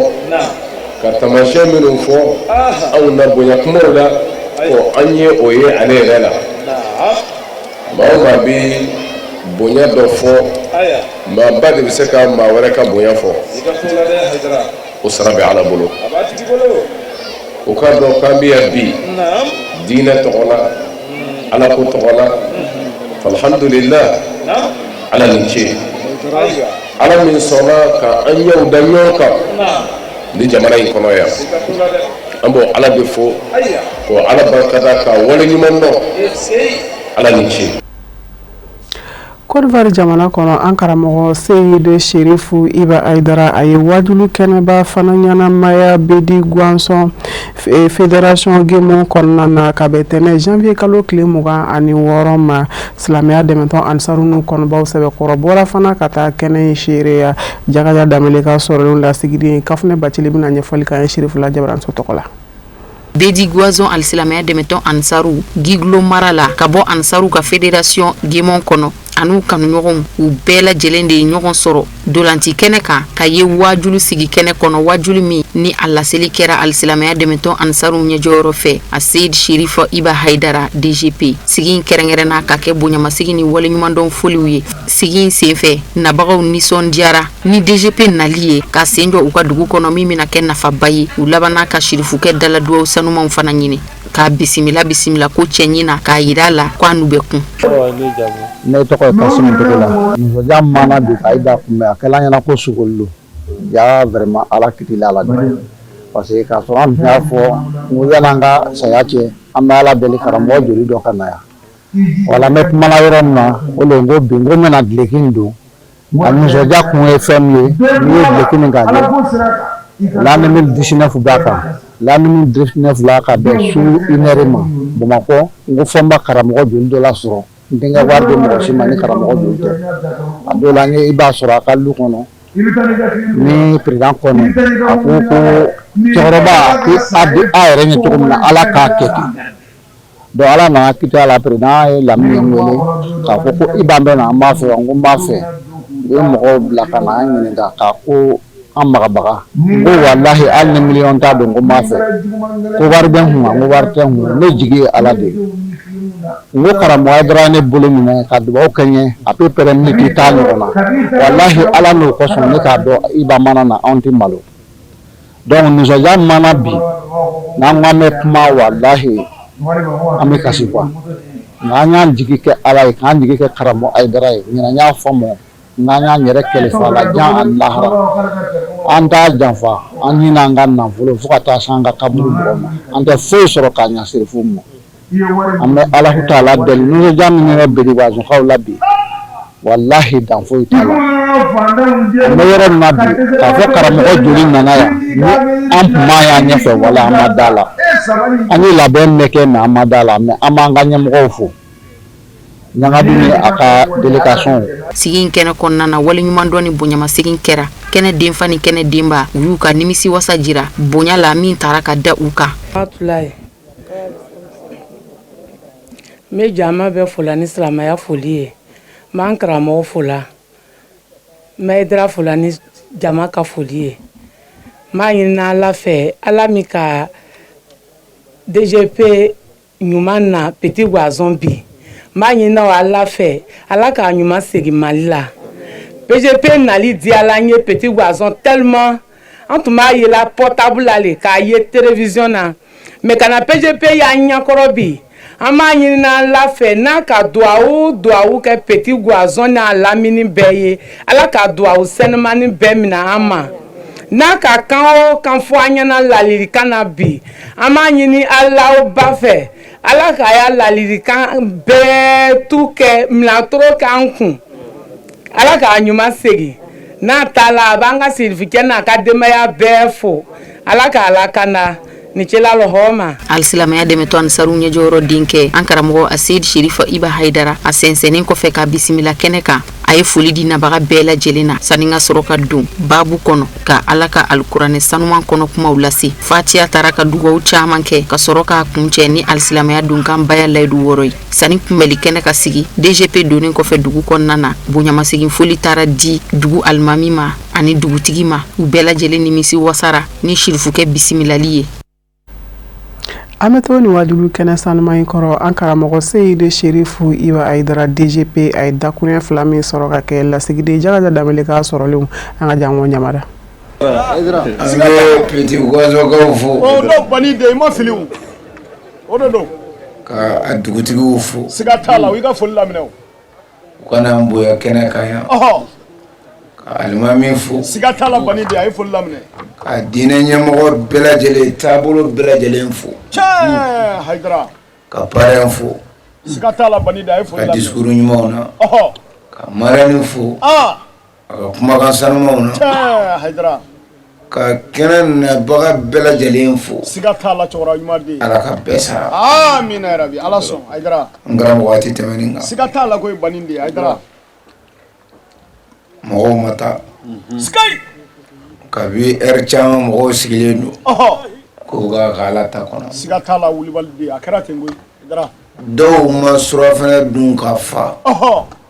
ka taamasiyɛn minnu fɔ anw na bonya kumaw la, ko an ye o ye ale yɛrɛ la. Maa o maa bɛ bonya dɔ fɔ, maaba de bɛ se ka maa wɛrɛ ka bonya fɔ. O sara bɛ Ala bolo. O k'a dɔn k'an bɛ yan bi diinɛ tɔgɔ la, Ala ko tɔgɔ la. Alhamdulillah, Ala ni ce, Ala min sɔnna ka an ɲɛw da ɲɔgɔn kan ni jamana in kɔnɔ yan, an b'o Ala de fo k'o Ala barikada, k'a waleɲuman dɔn. Ala ni ce. Côte d'Ivoire jamana kɔnɔ, an karamɔgɔ Seyid Sherifu Iba Ayidara, a ye wajulu kɛnɛba fana ɲɛnamaya Bedi Guwanzɔn Fédération Guémon kɔnɔna na ka bɛn tɛnɛ janvier kalo tile 26 ma. Silamɛya dɛmɛtɔn Ansaru n'u kɔnɔbaw sɛbɛkɔrɔ bɔra fana ka taa kɛnɛ in seereya. Jakaja Danbele ka sɔrɔlenw lasigiden Kafunɛ Bacili bɛna ɲɛfɔli k'an ye Sherifula jabaranso tɔgɔ la. Bedi Guwanzɔn alisilamɛya dɛmɛtɔn Ansaru Guiglo mara la, ka bɔ Ansaru ka Fédération Guémon kɔnɔ, an'u kanuɲɔgɔnw, u bɛɛ lajɛlen de ye ɲɔgɔn sɔrɔ dolanci kɛnɛ kan ka ye waajulu sigi kɛnɛ kɔnɔ, waajulu min ni a laseli kɛra alisilamɛya dɛmɛtɔn Ansaru ɲɛjɔyɔrɔ fɛ, a Seyid Sherifu Iba Hayidara DGP. Sigi in kɛrɛnkɛrɛnna ka kɛ bonyamasigi ni waleɲumandɔn foliw ye. Sigi in senfɛ, nabagaw nisɔndiyara ni DGP nali ye ka sen jɔ u ka dugu kɔnɔ, min bɛna kɛ nafaba ye. U labanna ka sirifukɛ dala dugawu sanumanw fana ɲini, k'a bisimila bisimila ko cɛɲi na, k'a jira a la ko a n'u bɛ kun. Ne tɔgɔ ye Kasimu Togola. Nisɔndiya min b'an na bi ka Iba kunbɛn, a kɛla an ɲɛna ko sugoli don. Ja vraiment, Ala kitila la parce que k'a sɔrɔ an tun y'a fɔ n ko yan'an ka saya cɛ, an bɛ Ala deli karamɔgɔ joli dɔ ka na yan. Wala n bɛ kumana yɔrɔ min na, o de n ko bi n ko n bɛna duloki in don. A nisɔndiya kun ye fɛn min ye, n'i ye duloki nin k'a lajɛ, l'an 2019 b'a kan, l'an 2019 la ka bɛn su 1 heure ma Bamakɔ. N ko fɔ n ba karamɔgɔ joli dɔ lasɔrɔ, n tɛ n ka wari di mɔgɔ si ma ni karamɔgɔ joli tɛ. A dɔw la, n ye i b'a sɔrɔ a ka lu kɔnɔ ni président Kɔnɛ, a ko ko cɛkɔrɔba ko a bɛ a yɛrɛ ɲɛ cogo min na, Ala k'a kɛ ten. Donc Ala nana kiti a la, président ye Lamini wele k'a fɔ ko Iba bɛ na, an b'a fɛ. N ko n b'a fɛ. U ye mɔgɔw bila ka na an ɲininka k'a ko an bagabaga. N ko walahi, hali ni miliyɔn t'a don, ko n b'a fɛ. Ko wari bɛ n kun? N ko wari tɛ n kun, ne jigi ye Ala de ye. N ko karamɔgɔ Hayidara ye ne bolo minɛ ka dugawu kɛ n ye à peu près miniti 10 ɲɔgɔn na. Walahi, Ala n'o kosɔn, ne k'a dɔn Iba mana na, anw tɛ malo. Donc nisɔndiya min b'an na bi, n'an ko an bɛ kuma, walahi, an bɛ kasi quoi. Nka an y'an jigi kɛ Ala ye, k'an jigi kɛ karamɔgɔ Hayidara ye. Ɲinan n y'a fɔ mɔ n'an y'an yɛrɛ kalifa la diɲɛ ani lahara, an t'a janfa, an ɲinɛ an ka nafolo fo ka taa se an ka kaburu bɔgɔ ma, an tɛ foyi sɔrɔ k'a ɲɛ Serifu ma. An bɛ Alahu taala deli, nisɔndiya min bɛ Bedi Guwanzɔnkaw la bi, walahi, dan foyi t'a la. An bɛ yɔrɔ min na bi, k'a fɔ karamɔgɔ joli nana yan ni an tun m'a y'an ɲɛfɛ, wala an ma da la. An ye labɛn bɛɛ kɛ, mais an ma da la. Mais an b'an ka ɲɛmɔgɔw fo. Ɲangadu ni a ka délégation. Sigi in kɛnɛ kɔnɔna na, waleɲumandɔn ni bonyamasegin kɛra. Kɛnɛ denfa ni kɛnɛ denba, u y'u ka nimisi wasa jira bonya la min taara ka da u kan. Fatulaye, n bɛ jama bɛɛ fola ni silamɛya foli ye. N b'an karamɔgɔ fola, n bɛ Hayidara fola ni jama ka foli ye. N b'a ɲini Ala fɛ, Ala min ka DGP ɲuman na Petit Goazon bi, n b'a ɲini Ala fɛ, Ala k'a ɲuman segin Mali la. PGP nali diyala n ye Petit Goazon tellement. An tun b'a yela portable la le, k'a ye télévision na, mais ka na PGP y'an ɲɛkɔrɔ bi. An b'a ɲini Ala fɛ n'a ka duwawu duwawu kɛ Petit Goazon n'a lamini bɛɛ ye, Ala ka duwawu sɛnɛmani bɛɛ minɛ an ma. N'a ka kan o kan fɔ an ɲɛna lalilikan na bi, an b'a ɲini Ala ba fɛ, Ala ka y'a lalilikan bɛɛ tu kɛ minɛtoro k'an kun. Ala k'a ɲuman segin. N'a taala, a b'an ka sirifikɛ n'a ka denbaya bɛɛ fo. Ala k'a lakana ni cela lɔhɔma. Alisilamɛya dɛmɛtɔn Ansaru ɲɛjɔyɔrɔ denkɛ, an karamɔgɔ Aseyid Sherifa Iba Hayidara, a sɛnsɛnnen kɔfɛ ka bisimila kɛnɛ kan, a ye foli di nabaga bɛɛ lajɛlen na sanni ka sɔrɔ ka don baabu kɔnɔ ka Ala ka alikuranɛ sanuman kɔnɔ kumaw lase. Fatiya taara ka dugawu caman kɛ ka sɔrɔ k'a kuncɛ ni alisilamɛya donkan baya layidu 6 ye. Sanni kunbɛli kɛnɛ ka sigi, DGP donnen kɔfɛ dugu kɔnɔna na, bonyamasegin foli taara di dugu alimami ma ani dugutigi ma. U bɛɛ lajɛlen nimisi wasara ni sirifukɛ bisimilali ye. An bɛ to nin wajulu kɛnɛ sanuman in kɔrɔ. An karamɔgɔ Seyidi Sherifu Iba Hayidara DGP, a ye dakuruɲɛ 2 min sɔrɔ ka kɛ lasigiden Jakaja Danbele ka sɔrɔlenw, an ka jango ɲamada. An bɛ Petit Goazonkaw fo. O don bani de, i ma fili o, o de don. Ka a dugutigiw fo. Siga t'a la, o y'i ka foli laminɛ o. U kana n bonya kɛnɛ kan yan. Ka alimami fo. Siga t'a la bani de, a ye foli laminɛ. Ka diinɛ ɲɛmɔgɔ bɛɛ lajɛlen, taabolo bɛɛ lajɛlen fo. Tiɲɛ Hayidara. Ka parrain fo. Siga t'a la bani de, a ye foli Ka laminɛ. discours ɲumanw na. Ka marraine fo. A ka kumakan sanumanw na. Tiɲɛ Hayidara. Ka kɛnɛ nabaga bɛɛ lajɛlen fo. Siga t'a la, cɛkɔrɔba ɲuman den. Ala ka bɛɛ sara. Amina yarabi, Ala sɔn Hayidara. N karamɔgɔ, waati tɛmɛnen kan. Siga t'a la koyi bani den Hayidara. Mɔgɔw ma taa. Sikayi. Kabi heure caman mɔgɔw sigilen don. K'u ka Ala ta kɔnɔ. Siga t'a la wulibali den, a kɛra ten koyi Hayidara. Dɔw ma surafana dun ka fa.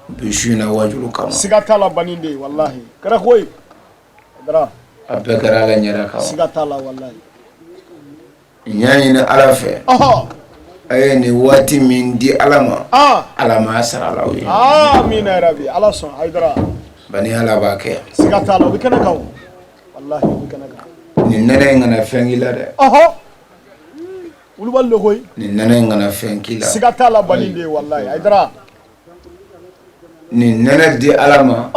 Bi su in na wajulu kama. Siga t'a la bani den, walahi kɛra koyi Hayidara. A bɛɛ kɛra Ala ɲɛda kama. Siga t'a la walahi. N y'a ɲini Ala fɛ. A ye nin waati min di Ala ma. Ala m'a sara la o ye. Amina yarabi, Ala sɔn Hayidara. Bani Ala b'a kɛ. Siga t'a la, o bɛ kɛnɛ kan o. Walahi o bɛ kɛnɛ kan. Nin nɛnɛ in kana fɛn k'i la dɛ. Wulibali de koyi. Nin nɛnɛ in kana fɛn k'i la. Siga t'a la bani den, walahi Hayidara. Nin nɛnɛ di Ala ma.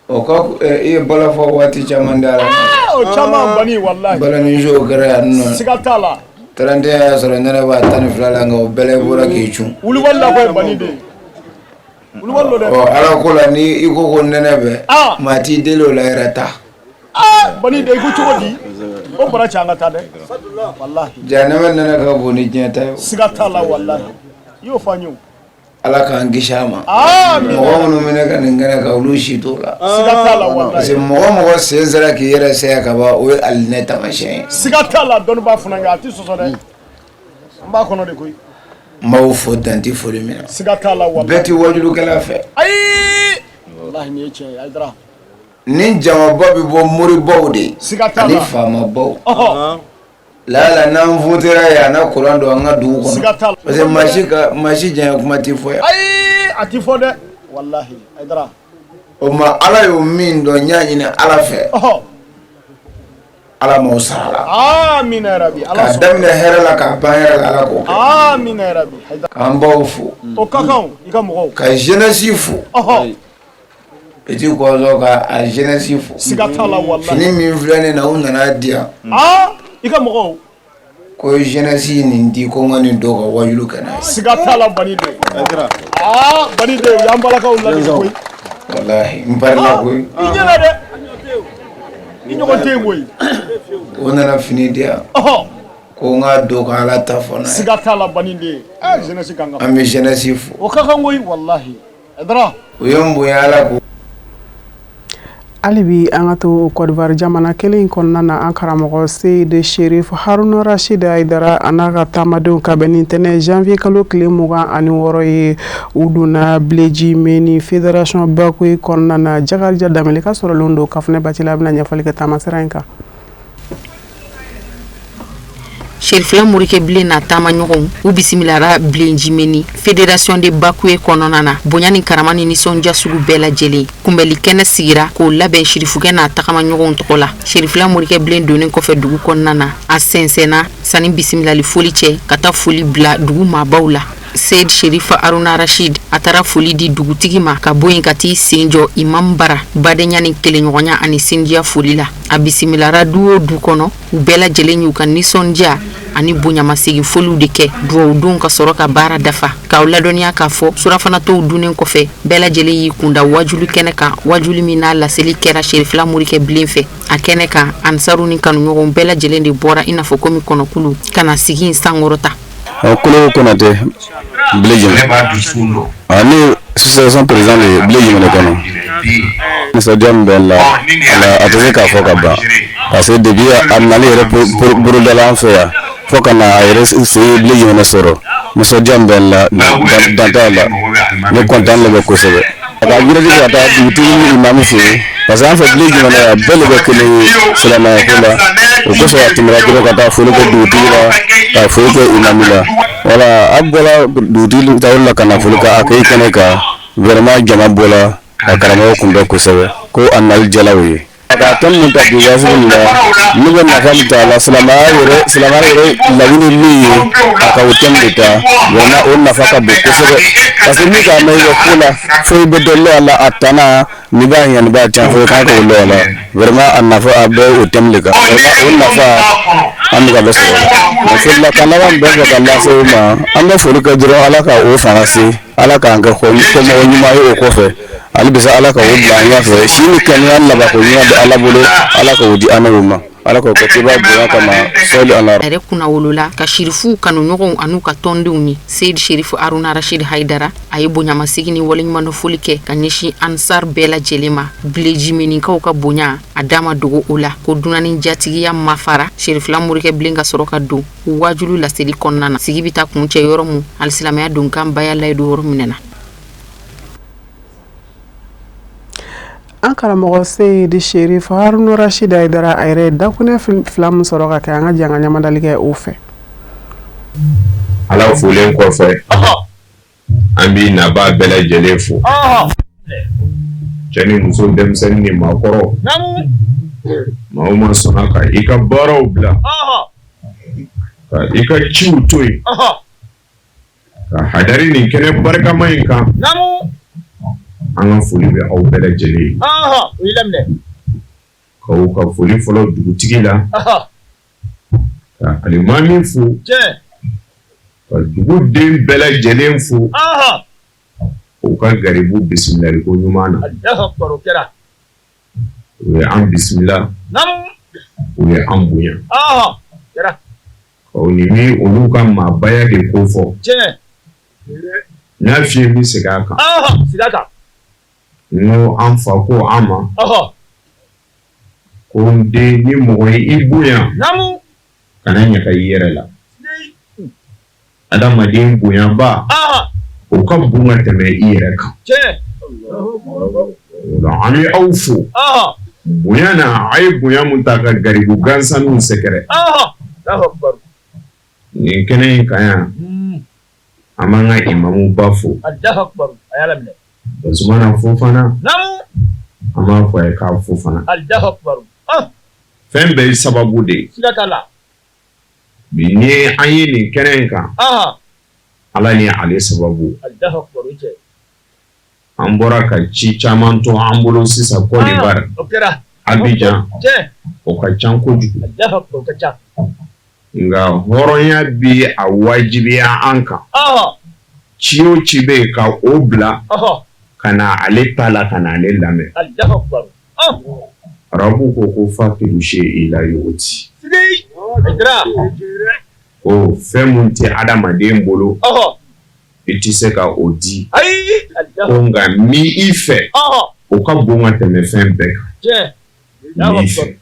O ka i ye bala fɔ waati caman di Ala ma. O caman bani walahi. Balanijo kɛra yan nɔ. Siga t'a la. 31 y'a sɔrɔ nɛnɛ b'a 12 la, nka o bɛɛ la i bɔra k'i cun. Wulibali la koyi bani den. Wulibali don dɛ. Ɔ Ala ko la, ni i ko nɛnɛ bɛ. Maa t'i deli o la yɛrɛ ta. Bani den, i ko cogo di? O bɔra cɛ, an ka taa dɛ. Walahi. Jahanama nɛnɛ ka bon ni diɲɛ ta ye. Siga t'a la walahi. I y'o fɔ an ye o. Ala k'an kisi a ma. Mɔgɔ minnu bɛ ka nin kɛnɛ kan, olu si t'o la. Siga t'a la walahi. Parce que mɔgɔ sen sera k'i yɛrɛ sɛgɛn ka ban, o ye alijinɛ taamasiyɛn ye. Siga t'a la, dɔnnibaa fana a tɛ sɔsɔ dɛ. An b'a kɔnɔ de koyi. N b'aw fo dan tɛ foli min na. Siga t'a la walahi. Bɛɛ tɛ wajulukɛla fɛ. Ayi. Walahi nin ye tiɲɛ ye Hayidara. Ni jamaba bɛ bɔ moribaw de. Siga t'a la. Ani faamabaw. Lala n'an votera yan, na kuran don an ka dugu kɔnɔ. Siga t'a la. Parce que maa si janya kuma tɛ fɔ yan. Ayi, a tɛ fɔ dɛ. Walahi Hayidara. O ma Ala y'o min dɔn, n y'a ɲini Ala fɛ. Ala m'aw sara la. Amina yarabi, Ala K'a sɔn. daminɛ hɛrɛ la k'a ban hɛrɛ la, Ala k'o kɛ. Amina yarabi. K'an baw fo. O ka kan i ka mɔgɔw. Ka jeunesse fo. Petit Goazon ka a jeunesse fo. Siga t'a la walahi. Fini min filɛ nin na, u nana di yan. I ka mɔgɔw. Ko jeunesse nin di, ko n ka nin don ka wajulu kɛ n'a ye. Siga t'a la bani den. Bani den, u y'an balakaw ladege koyi. Walahi n parila koyi. I ɲɛna dɛ. I ɲɔgɔn tɛ yen koyi. O nana fini di yan. Ko n ka don ka Ala ta fɔ n'a ye. Siga t'a la baniden. Eh jeunesse kan ka. An bɛ jeunesse fo. O ka kan koyi walahi. Haidara. U ye n bonya Ala ko. Hali bi an ka to Côte d'Ivoire jamana kelen in kɔnɔna na, an karamɔgɔ Seyidi Sherif Haruna Rashid Hayidara a n'a ka taamadenw ka bɛn ni ntɛnɛn janvier kalo tile 26 ye, u donna Bileji-Meni Fédération Bakoye kɔnɔna na. Jakarija Danbele ka sɔrɔlen don Kafunɛ Bacili, a bɛna ɲɛfɔli kɛ taamasira in kan. Serifila Morikɛ Bilen n'a taamaɲɔgɔnw, u bisimilara Bilenjimeni Fédération de Bakoye kɔnɔna na, bonya ni karama ni nisɔndiya sugu bɛɛ lajɛlen. Kunbɛli kɛnɛ sigira k'o labɛn Sirifukɛ n'a tagamaɲɔgɔnw tɔgɔ la. Serifila Morikɛ Bilen donnen kɔfɛ dugu kɔnɔna na, a sɛnsɛnna sanni bisimilali foli cɛ ka taa foli bila dugu maabaw la. Seyid Sherif Haruna Rashid, a taara foli di dugutigi ma ka bɔ yen ka t'i sen jɔ imam bara badenya ni kelenɲɔgɔnya ani sinjiya foli la. A bisimilara du o du kɔnɔ, u bɛɛ lajɛlen y'u ka nisɔndiya ani bonyamasegin foliw de kɛ dugawudonw ka sɔrɔ ka baara dafa. K'aw ladɔnniya k'a fɔ surafanatow dunnen kɔfɛ, bɛɛ lajɛlen y'i kunda wajuli kɛnɛ kan, wajuli min n'a laseli kɛra Serifila Morikɛ Bilen fɛ. A kɛnɛ kan, ansaru ni kanuɲɔgɔnw bɛɛ lajɛlen de bɔra i n'a fɔ komi kɔnɔkulu ka na sigi in sankɔrɔta. Kolo Konatɛ Bilejimɛnɛ, ne association président de ye Bilejimɛnɛ kɔnɔ. Nisɔndiya min bɛ n la a tɛ se k'a fɔ ka ban, parce que depuis a nali yɛrɛ bolodala an fɛ yan fo ka na a yɛrɛ se Bilejimɛnɛ sɔrɔ, nisɔndiya min bɛ n la dan t'a la, ne content de bɛ kosɛbɛ. A ka yɛrɛ ka taa dugutigi ni imamu fɛ yen, parce que an fɛ Bilejimɛnɛ yan bɛɛ de bɛ kelen ye silamɛya ko la. O kosɔn a tɛmɛra dɔrɔn ka taa foli kɛ dugutigi la, ka foli kɛ imamu la. Wala a bɔra dugutigi ta yɔrɔ la ka na foli kɛ a kɛ kɛnɛ kan, vraiment jama bɔra ka karamɔgɔ kunbɛn kosɛbɛ, ko a nali diyara u ye. A ka thème min ta bi waati min na, ne bɛ nafa min ta a la, silamɛya yɛrɛ laɲini min ye, a ka o thème de ta, vraiment o nafa ka bon kosɛbɛ, parce que min k'a mɛn i ka ko la fo i bɛ dɔ lɔn a la, a tana nin b'a ɲɛ nin b'a tiɲɛ, fo i kan k'o lɔn a la. Vraiment a nafa a bɛ o thème de kan, vraiment o nafa an bɛ ka dɔ sɔrɔ o la. Mais folila laban min bɛ fɛ ka lase o ma, an bɛ foli kɛ dɔrɔn, Ala ka o fanga se, Ala k'an kɛ kɔmɔgɔ ɲuman ye o kɔfɛ. Hali bisa Ala ka o bila an ɲɛfɛ, si ni kɛnɛya labanko ɲuman bɛ Ala bolo, Ala k'o di an n'o ma, Ala k'o kɛ kiba bonya kama sɔli ala. A yɛrɛ kunnawolola ka sirifuw kanuɲɔgɔnw an'u ka tɔndenw ye. Seyid Sherif Haruna Rashid Hayidara, a ye bonyamasegin ni waleɲumandɔn foli kɛ ka ɲɛsin ansar bɛɛ lajɛlen ma. Bilejimenikaw ka bonya a da ma dogo o la, ko dunan ni jatigiya mafara. Serifila Morikɛ Bilen ka sɔrɔ ka don wajulu laseli kɔnɔna na. Sigi bɛ taa kuncɛ yɔrɔ min, alisilamɛya donkan baya layidu yɔrɔ minɛna. An karamɔgɔ Seyidi Sherif Haruna Rashid Hayidara, a yɛrɛ dakunɛ fila min sɔrɔ ka kɛ, an ka jɛ an ka ɲamadali kɛ o fɛ. Ala folen kɔfɛ, an bɛ nabaa bɛɛ lajɛlen fo, cɛ ni muso, denmisɛnnin ni maakɔrɔ, maa o maa sɔnna ka i ka baaraw bila, ka i ka ciw to yen, ka hadari nin kɛnɛ barikama in kan, an ka foli bɛ aw bɛɛ lajɛlen ye. K'aw ka foli fɔlɔ dugutigi la, ka alimami fo, ka dugu den bɛɛ lajɛlen fo u ka garibu bisimilaliko ɲuman na. U ye an bisimila, u ye an bonya. Ɔ nin bɛ olu ka maabaya de ko fɔ. N y'a f'i ye, n bɛ segin a kan, n ko an fa ko an ma ko n den, ni mɔgɔ ye i bonya, kana ɲaga i yɛrɛ la. Adamaden bonyaba o ka bon ka tɛmɛ i yɛrɛ kan. An bɛ aw fo bonya na, a ye bonya min ta ka garibu gansanw sɛgɛrɛ nin kɛnɛ in kan yan. An b'an ka imamuba fo, Basumana Fofana, an b'a fɔ a ye k'a Fofana. Fɛn bɛɛ ye sababu de ye. Bi ni an ye nin kɛnɛ in kan, Ala ni ale sababu. An bɔra ka ci caman to an bolo sisan Côte d'Ivoire, Abidjan, o ka ca kojugu, nka hɔrɔnya bi a wajibiya an kan, ci o ci bɛ yen ka o bila ka na ale ta la, ka na ale lamɛn. Arabu ko ko fakidu seyi la yuti. Ko fɛn mun tɛ adamaden bolo, i tɛ se ka o di. Ko nka min i fɛ, o ka bon ka tɛmɛ fɛn bɛɛ kan. Min fɛ.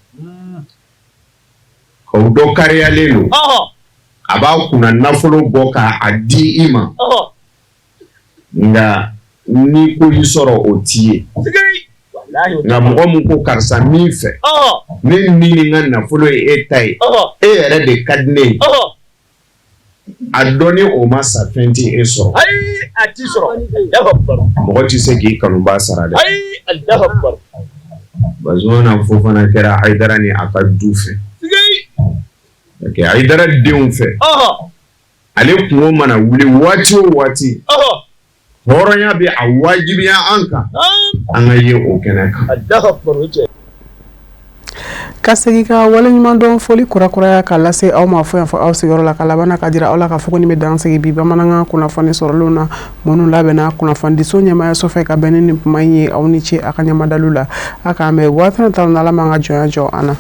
O dɔ kariyalen don, a b'a kunna nafolo bɔ k'a di i ma, nka ni ko y'i sɔrɔ o t'i ye. Nka mɔgɔ min ko karisa min fɛ, ne ni ni n ka nafolo ye e ta ye, e yɛrɛ de ka di ne ye, a dɔn ni o ma sa fɛn tɛ e sɔrɔ. Mɔgɔ tɛ se k'i kanubaa sara dɛ. Bazumana Fofana kɛra Hayidara ni a ka du fɛ, ka kɛ Hayidara denw fɛ. Ale kunko mana wuli waati o waati, hɔrɔnya bɛ a wajibiya an kan an ka ye o kɛnɛ kan. Ka segin ka waleɲumandɔn foli kurakuraya ka lase aw ma fo yan fɔ aw sigiyɔrɔ la, ka laban ka jira aw la ka fɔ ko nin bɛ dan sigi bi bamanankan kunnafoni sɔrɔlenw na minnu labɛnna kunnafonidiso ɲɛmaayaso fɛ ka bɛn ni nin kuma in ye. Aw ni ce a ka ɲɛmadalu la. A k'an bɛn waati nata la, n'Ala m'an ka jɔnya jɔ an na.